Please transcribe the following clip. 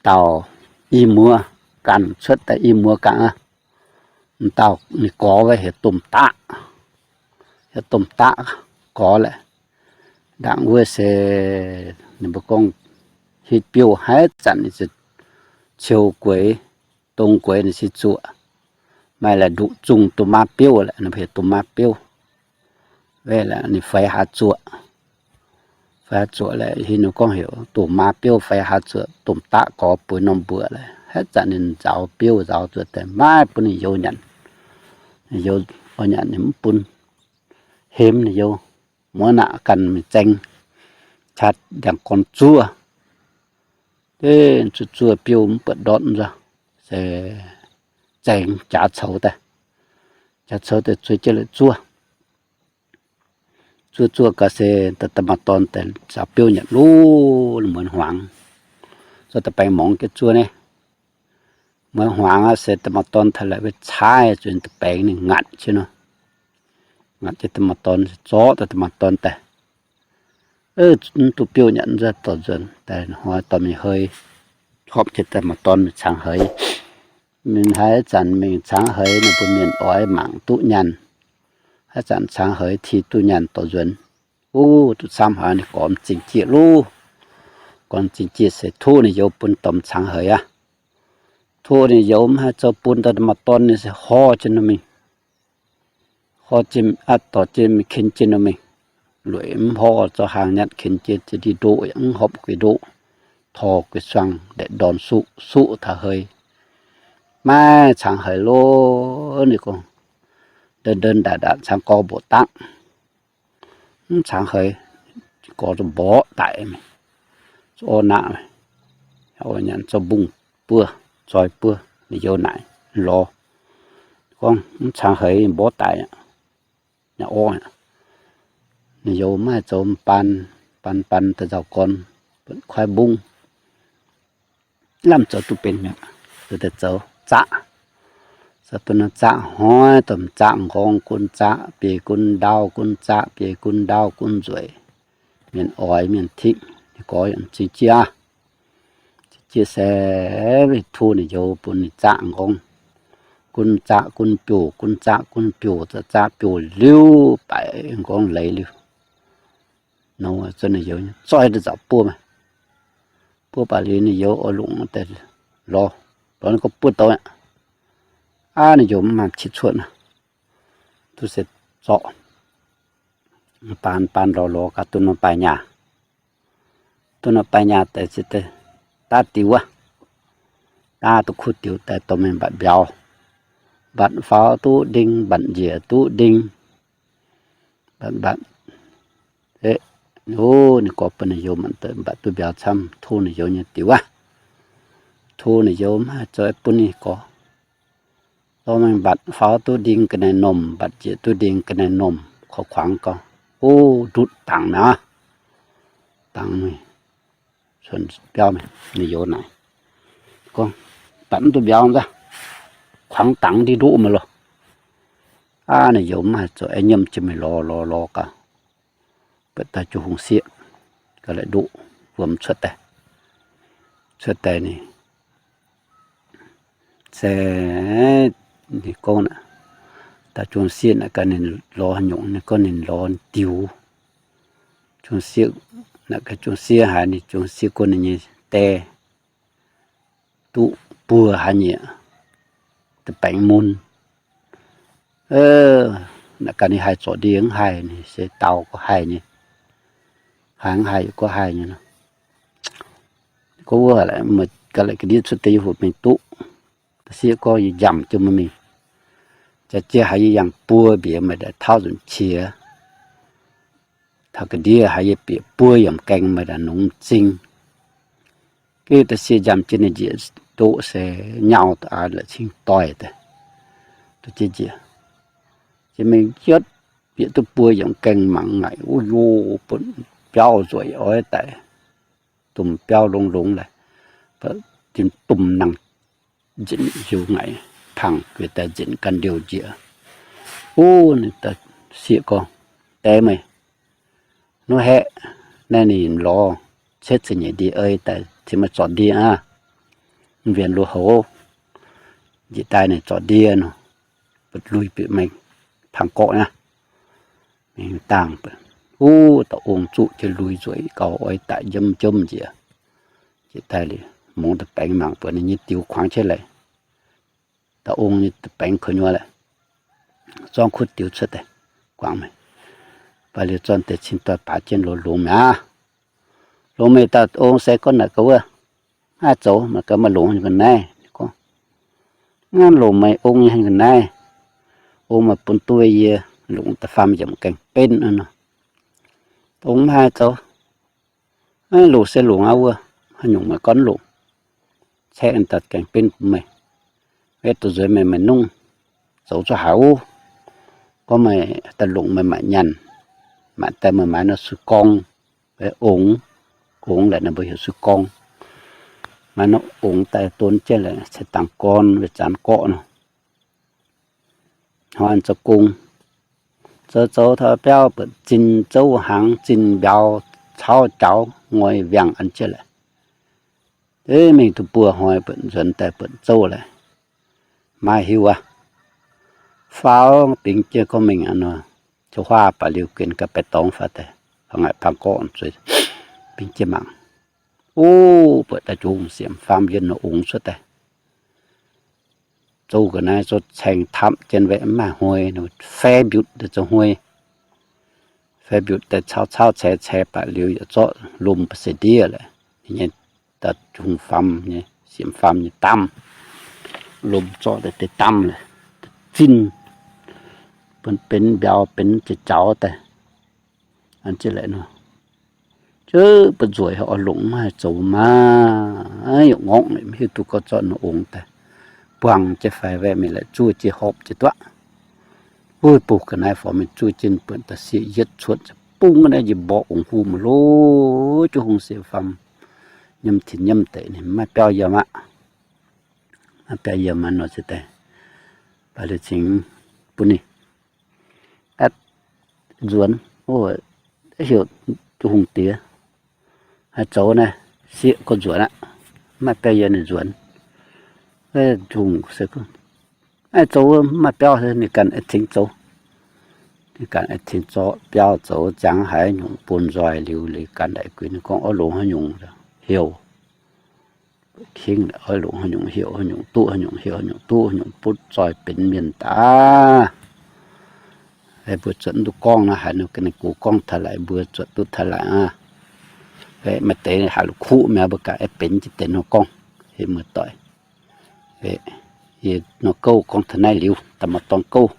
dauh i muoz ganh cuotv daaih i muoz ganh aqv. M'dauh ninh gorx wuov heuc Domh Daqv, heuc Domh Daqv gorx laeh. Ndaangc wuov se ninh mbuo gorngv hitv biouv haaix zanc ninh ziouc ciou gueix, dong gueix ninh se zuoqc. Maaih laih nduqc zungh domh maa biouv laeh, ninh heuc domh maa biouv. Wuov ninh feix hlaax zuoqc, feix hlaax zuoqc laeh, hinh ninh gorngv heuc domh maa biouv feix hlaax zuoqc, Domh Daqv gorx bueix norm mbuoqc laeh. Haaix zanc ninh nzaaux biouv nzaaux zuoqc daaih maiv bun ninh youz nyanc. Ninh youz oix nyanc ninh mv bun, hemx ninh youz. Muoz naaic ganh mingh zaeng qaqv ndiangx-gorn zuov. Zuov, zuov biouv mv buatc ndortv nzunc, se zaeng jaax coux daaih, jaax coux daaih zuov jienv la'zuov. Zuov zuov gaax se da'maah dorn daaih nzaaux biouv nyanc lov, muonz hmuangx, zorqv da'baengx morngx jienv zuov naaiv. Muonz hmuangx aqv se da'maah dorn taux laaix wuov caaiv zuqc da'baengx ninh ngaatc jienv nor, ngaatc jienv da'maah dorn zorqv daaih da'maah dorn daaih. Mv duqv biouv nyanc nzunc dorh nzuonx daaih hnoi dorh mingh hei, horpc jienv da'maah dorn mingh cangx heix. Mingh haaix zanc mingh cangx heix nor bun mienh oix mangc duqv nyaanh. Haaix zanc cangx heix ti duqv nyaanh dorh nzuonx. Wuov duqv camv haic ninh gorx m'zing jieqv lov. Gorx m'zing jieqv se tov ninh youz bun dorh cangx heix aqv. Tov ninh youz mv haih zoux bun daaih da'maah dorn ninh se horv jienv nor mingh, horv jienv aqv dorh jienv mingh kin jienv nor mingh. Lueic mv horv zorqv hlaang nyatv kin jienv, za'gengh ndoqv yaac mv horpc guix ndoqv, tor guix suang ndaeqc ndorn suqv suqv taux hei. Maiv cangx heix lov, ninh gorngv ndon ndon ndaatc ndaatc cangx gorx mboqc dangv. Mv cangx heix, gorx mborqv daic mingh, orv naqv, nyanc zorqv mbungv buov, zoi buov. Ninh youz naaic lorz gorngv mv cangx heix mborqv daic aqv. Orv, ninh youz maiv haih zoux, baan, baan, baan daaih nzauh gorn, kuaaiv mbungv, lamh zoux duqv benx mi'aqv. Zoux daaih zoux zaqv, zoux duqv norm zaqv hnoi domh zaqv nqorngv, gunv zaqv biei gunv ndaauv, gunv zaqv biei gunv ndaauv gunv nzueic. Mienh oix mienh tingv, ninh gorx m'zing jieqv aqv. M'zing jieqv se tov ninh youz bun ninh zaqv nqorngv, gunv zaqv gunv biouv, gunv zaqv gunv biouv, zaqv zaqv biouv liuz baeqc nqorngv leiz liuz, nor zuov ninh youz zoih daaih nzauc buov maah. Buov baac liuz ninh youz oix longc daaih lorz, lorz ninh gorngv buov douz aqv. Aav, ninh youz mv maaih qiex cuotv nor, duqv se zorqv baan baan lorz lorz gaax duqv norm baaih nyaah. Duqv norm baaih nyaah daaih se daaih daav diuh wuov, daav duqv kuv diuh daaih dorh mingh mbatc mbiauz. Mbatc faaux duqv nding, mbatc njiec duqv nding. Mbatc mbatc, ninh gorx bun ninh youz mbatc duqv mbiauz camv, tov ninh youz nyei diuh wuov. Tov ninh youz mv haih zoux bun ninh gorx. Dorh mingh mbatc faaux duqv nding ga'naaiv-normh, mbatc njiec duqv nding ga'naaiv-normh, korv kuangx gorngv, o, ndutv dangx mi'aqv. Dangx mingh cuotv biauv mingh. Ninh youz naaic gorngv, mbatc mv duqv mbiauz nzangv, kuangx dangx ndiev ndoqv mingh loh. Aav, ninh youz mv haih zoux, aengx nyiemv jienv mingh lorz lorz lorz gaax, buatc daaih jung-hungh sieqv ga'laqc ndoqv wuom cuotv daaih. Cuotv daaih ninh se, ninh gorngv, daaih jung-sieqv naaic gaax ninh lorz nyungc, ninh gorngv ninh lorz diuh. Jung-sieqv naaic gaax, jung-sieqv haiz ninh, jung-sieqv gorngv ninh nyei die duqv buo haaix nyungc da'baengx mun. Naaic gaax ninh haih zorc ndie mv haih, ninh se dau gorngv haih nyei, haih mv haih gorngv haih nyei nor. Gorngv wuov, meih ga'laqc ga'ndiev cuotv deix yie hoc mingh duqv. Da'sieqv gorngv, yie njamc jienv meih mingh. Jaax jiex haiz yie yangh buo mbiauz meih daaih tauv nzunc qiex. Taux ga'ndiev haiz yie bieqc buo yiemc gaeng meih daaih nungx m'zing. Gengh da'sieqv njamc jienv ninh njiec ndoqv se nyau daaih la'cing doix daaih. Duqv jienv njiec, jiex mingh yietv bieqc duqv buo yiemc gaeng mangc ngaih, wuov yoh, butv biauv nzueic oix daic, domh biauv longx longx laaix, dinh domh nangh nzinc hiuv ngaih, pangh guiex daaih nzinc ganh ndiouh njiec. Wuov ninh da'sieqv gorngv, Die meih, nuv haeqv, naaiv ninh lorz cuotv cingx nyeic ndie ei daaih cingx maaih zorc ndie aqv. Mv wienx lui-houx njiec daaih ninh zorc ndie nor, butv lui bieqc mingh pang gorqv aqv. Mingh dangh, uv, dauh ong zuqv jienv lui nzueic gauh oix daic njomv njomv njiec. Njiec daaih liuz mungz da'baengx mangc buatc ninh nyei diux kuangx jienv leiz. Dauh ong nyei da'baengx kuv nyuoz laic, zorngv kuv diux cuotv daaih guangc mingh. Baac liuz zorn deix cingx doix-baaix jienv lorz longx mi'aqv. Longx meih dauh ong se gorngv naaic gaax wuov, Aav zoux, maiv gaax maaih longx nyei ga'naaiv. Gorngv, Aav, longx meih ong nyei ga'naaiv. Ong meih bun duqv yie longc da'faam yiemc gaengh benv nor. Ong maiv haih zoux. Longx se longx aqv wuov, haaix nyungc meih gorngv longx, caeqv daaih gaengh benv bun meih. Wetv duqv nzueiz meih, meih nungv zoux zuqc haaix wuov. Gorngv meih daaih longc meih maaic nyaanh, maaic daaih meih maaiz nor su gorngv, ongx, ongx laaic nor mbuo heuc su gorngv. Maaiz nor ongx daaih don jienv laaic ceix dangx gorn weic zanc gorqv nor. Hnoi zoux gong, zoux zoux taux biauv buatc zinh zouv hnaangx, zinh mbiauz cauv jaux ngoi wiangh an jienv laaic. Mingh duqv buo hnoi buatc nzuonx daaih buatc zouv laaic. Maiv hiuv aqv. Faaux bingx jienv gorngv mingh nor, ziouc huaav baac liuz gen ga'baeqc dorngx faaux daaih, faaux ngaaic pang gorqv zueiz, bingx jienv mangc. Uv, buatc daaih jung siemx faam yienh nor ongx cuotv daaih. Zouv ga'naaiv zouv caeng tamv jienv waeqv mv maaih hnoi, faix mbiutc daaih zoux hnoi. Faix mbiutc daaih cauv cauv caix caix baac liuz yaac zorqv lomh ba'seix ndiev laic. Ninh nyei da'jung faam nyei, siemx faam nyei daamv, lomh zorqv daaih deix daamv laic, zinh, benx mbiauz benx jaux daaih. An jienv laaic nor, Jov, mbuo nzueic oix longc maiv haih zoux maah. Yaac ngorngv maiv hiuv duqv gorngv zorqv nor ongx daaih buangh jienv fai waeqv mingh laaic zuov jienv horpc jienv duqv. Wuov bung ga'naaiv faaux mingh zuov jienv buonc da'sieqv yietv cuotv bung ga'naaiv njiec mborqv ongx huv maiv lorqc. Jov hungh siemx faam nyiemv tin nyiemv deix ninh maiv biauv yiem aqv. Maiv biauv yiem aqv nor se daaih, baac liuz cingx bun ninh aeqv, nzuonx, heuc hungh diex haih zoux naaiv, sieqv gorngv nzuonx aqv, maiv biauv yiem ninh nzuonx. Hungh se gorngv, Aeqv, zoux maiv biauv, ninh ganh aengx cingx zoux. Ninh ganh aengx cingx zorqv biauv zoux ziangx haaix nyungc bun nzoih liuz, liuz ganh daaih guix ninh gorngv oix longc haaix nyungc heuc. Kingv oix longc haaix nyungc heuc haaix nyungc duqv haaix nyungc heuc haaix nyungc duqv haaix nyungc butv zoih benx mienh daaih. Mbuo zuotc duqv gorngv nor, haiz ninh ganh gorngv taux laaix mbuo zuotc duqv taux laaix aqv. Maaih deix haiz la'kuqv mi'aqv, mbuo ganh aengx benx jiex deix nor gorngv. Heuc muoz-doic, yie nor gouv gorngv taux naaiv liuz, daaih maaih dorngx gouv.